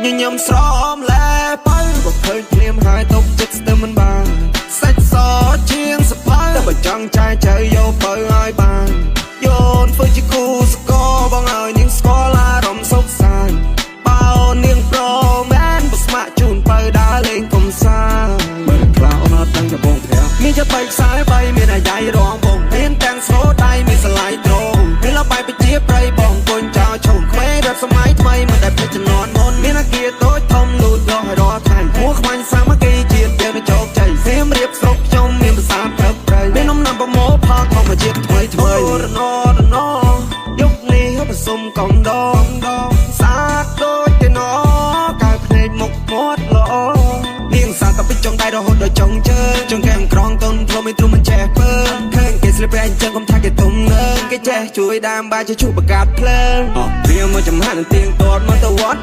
ញញឹមស្រមលែបើបើឃើញភ្លាមហើយទុកចិត្តស្ទើរមិនបានសាច់សជាងសភៅតែបើចង់ចាយចៅយកបើឲ្យបានយោនធ្វើជាគូសកលបងឲ្យនាងស្គាល់អារម្មណ៍សុខសាន្តបើនាងប្រមែនបើស្ម័គ្រជូនបើដើរលេងកំសាន្ត បើខ្លះអូនអត់ដឹងចំបងព្រះ មានចិត្តបីខ្សែបីមានអាយ៉ៃរងបងមានទាំងស្នូដៃមានសលាយត្រងមានលបាយពជាប្រៃបងគុញចោលឈុំក្មេងរាប់សម័យថ្មីមិនដែលភ្លេចជំនាន់មុនមានអាគារតូចធំលូតលាស់ឲ្យរាល់ថ្ងៃហួរខ្មាញ់សាមគ្គីជាតិយើងនឹងជោគជ័យសៀមរាបស្រុកខ្ញុំមានភាសាព្រឹកព្រៃមាននំណាំប្រមូលផលធម្មជាតិថ្មីថ្មីរណរណយុគនេះผสมកំដងសាទដូចទេណកៅភ្នែកមុខមាត់ល្អនាងសាតពីចុងដៃរហូតដល់ចុងជើងចុងកែមក្រងតុនធ្លុំមិនទ្រុំមិនចេះពើឃើញគេស្លៀកពាក់អញ្ចឹងកុំថាគេទុំងើគេចេះជួយដើមបាយជាឈូបកាត់ភ្លើងអស់វាមកចំហានទៀងទាត់មកទៅវត្ត។